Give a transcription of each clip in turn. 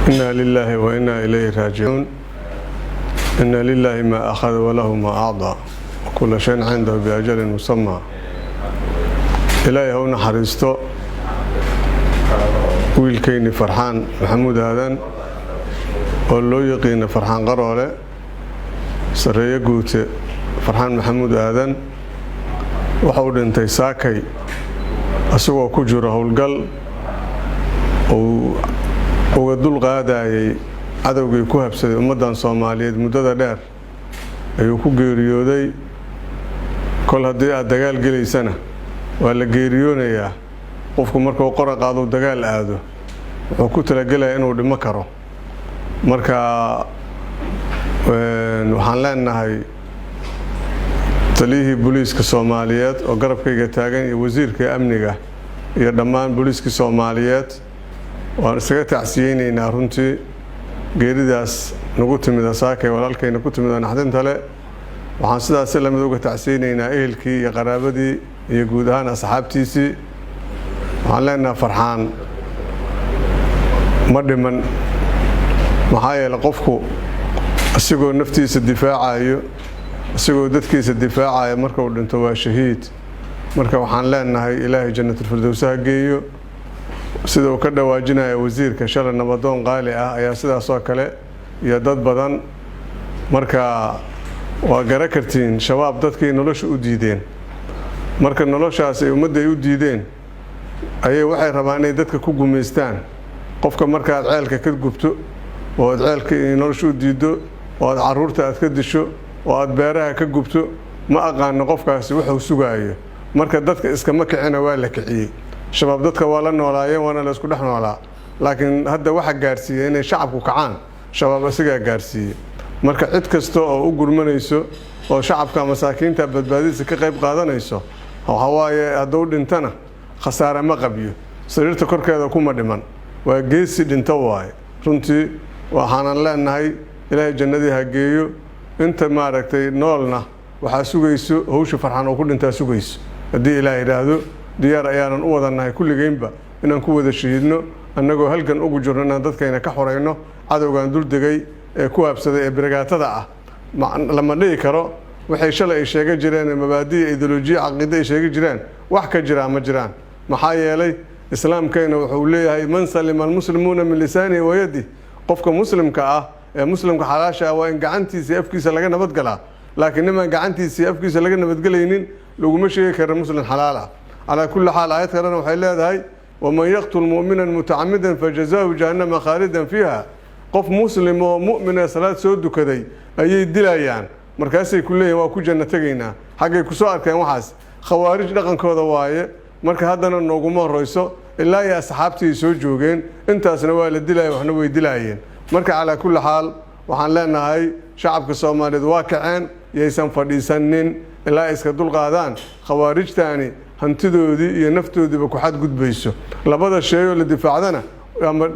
Inna lillahi wa inna ilayhi raajicuun. Inna lillahi maa akhada walahu maa acdaa, wa kulla shayin cindahu biajalin musamaa. Ilaahay ha u naxariisto wiilkayni Farxaan Maxamuud Aadan, oo loo yaqiina Farxaan Qaroole, sarreeye guute Farxaan Maxamuud Aadan. Waxa uu dhintay saakay isagoo ku jiro howlgal uu uga dul qaadayay cadowgii ku habsaday ummaddan Soomaaliyeed muddada dheer ayuu ku geeriyooday. Kol haddii aad dagaal gelaysana, waa la geeriyoonayaa. Qofku markuu qora qaadou dagaal aado, wuxuu ku talagelayaa inuu dhimo karo. Marka waxaan leenahay taliyihii booliiska Soomaaliyeed oo garabkayga taagan iyo wasiirka amniga iyo dhammaan booliiskii Soomaaliyeed, waan isaga tacsiyeyneynaa runtii geeridaas nagu timida saakay, walaalkayna ku timida naxdinta le. Waxaan sidaas si lamid uga tacsiyeyneynaa ehelkii iyo qaraabadii iyo guud ahaan asxaabtiisii. Waxaan leenahay Farxaan ma dhiman, maxaa yeele qofku isagoo naftiisa difaacayo, isagoo dadkiisa difaacayo, marka uu dhinto waa shahiid. Marka waxaan leenahay Ilaahay Jannatulfirdowsa ha geeyo. Sida uu ka dhawaajinaya wasiirka, shalay nabadoon qaali ah ayaa sidaasoo kale iyo dad badan. Marka waa gara kartiin, Shabaab dadkii nolosha u diideen. Marka noloshaas ay ummadda ay u diideen ayay waxay rabaan inay dadka ku gumaystaan. Qofka markaad ceelka ka gubto oo aad ceelka nolosha u diiddo oo aad caruurta aad ka disho oo aad beeraha ka gubto, ma aqaano qofkaasi wuxuu sugaayo. Marka dadka iskama kicina, waa la kiciyey. Shabaab dadka waa la noolaayeen, waana la isku dhex noolaa, laakiin hadda waxa gaarsiiyey inay shacabku kacaan, Shabaab isagaa gaarsiiyey. Marka cid kasta oo u gurmanayso oo shacabka masaakiinta badbaadadiisa ka qayb qaadanayso, waxaa waaye hadduu dhintana khasaare ma qabyo, sariirta korkeeda kuma dhiman, waa geesi dhinto waaye runtii. Waxaanan leenahay Ilaahay jannadii ha geeyo. Inta maaragtay noolna waxaa sugayso hawsha Farxan oo ku dhintaa sugayso. Haddii Ilaah yidhaahdo, diyaar ayaanan u wadannahay kulligeynba inaan ku wada shahiidno, annagoo halgan ugu jirno inaan dadkayna ka xorayno cadowgan duldegay ee ku habsaday ee biragaatada ah. Lama dhihi karo waxay shalay ay sheega jireen, mabaadiya, ideolojiya, caqiide ay sheegi jireen, wax ka jiraa ma jiraan. Maxaa yeelay Islaamkayna wuxuu leeyahay: "Man salima almuslimuuna min lisaanihi wa yadih." Qofka muslimka ah ee muslimka xalaasha ah waa in gacantiisa iyo afkiisa laga nabadgalaa, laakiin nimaan gacantiisa iyo afkiisa laga nabadgelaynin laguma sheegi kara muslim xalaal ah. Calaa kulli xaal, aayad kalena waxay leedahay: "Waman yaqtul mu'minan mutacamidan fajazaahu jahannama khaalidan fiiha." Qof muslim oo mu'min ee salaad soo dukaday ayay dilayaan, markaasay ku leeyihin waa ku janno tegaynaa. Xaggay ku soo arkeen waxaas? Khawaarij dhaqankooda waaye. Marka haddana nooguma horeyso, ilaa iyo asxaabtii ay soo joogeen intaasna waa la dilaya, waxna way dilaayeen. Marka calaa kulli xaal, waxaan leenahay shacabka Soomaaliyeed waa kaceen, yaysan fadhiisanin ilaa ay iska dulqaadaan khawaarijtaani hantidoodii iyo naftoodiiba ku xadgudbayso. Labada sheeyoo la difaacdana ama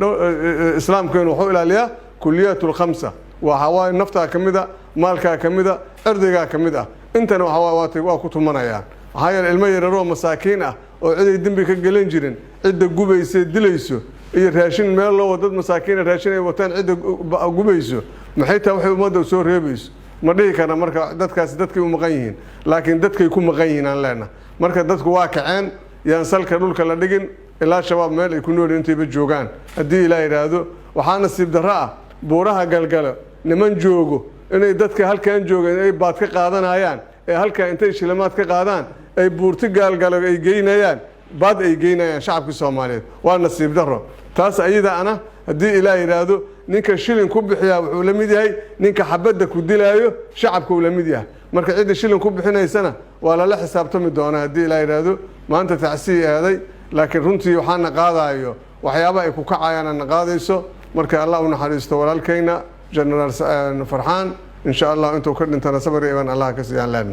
Islaamkeenu wuxuu ilaaliyaa kuliyaat lkhamsa. Waxa waaye naftaa ka mid a, maalkaa ka mid a, cirdigaa ka mid ah. Intana waxa waa ku tumanayaan. Maxaa yeele ilmo yararoo masaakiin ah oo ciday dembi ka gelan jirin cidda gubaysa, dilayso, iyo raashin meel loo dad masaakiina raashin ay wataan cidda gubayso, maxay tahay waxay ummadda soo reebayso? Ma dhihi karna marka dadkaasi dadkay u maqan yihiin, laakiin dadkay ku maqan yihiin aan leenahay. Marka dadku waa kaceen, yaan salka dhulka la dhigin ilaa Shabaab meel ay ku nool intayba joogaan. Haddii Ilaah yidhaahdo, waxaa nasiib darro ah buuraha Galgalo niman joogo inay dadka halkan jooga ay baad ka qaadanayaan, ee halkan intay shilimaad ka qaadaan ay buurti Gaalgalo ay geynayaan, baad ay geynayaan shacabkii Soomaaliyeed. Waa nasiib darro taas ayadaana. Haddii Ilaah yidhaahdo, ninka shilin ku bixiyaa wuxuu la mid yahay ninka xabadda ku dilaayo shacabka uu la mid yahay. Marka cidda shilin ku bixinaysana waa lala xisaabtami doonaa haddii Ilaah yidhaahdo. Maanta tacsii eeday, laakiin runtii waxaana qaadayo waxyaaba ay ku kacayaan ana qaadayso. Marka Allah u naxariisto walaalkayna Genaraal Farxaan. Insha Allah intuu ka dhintana sabar iban Allah ka siiyaan leenahay.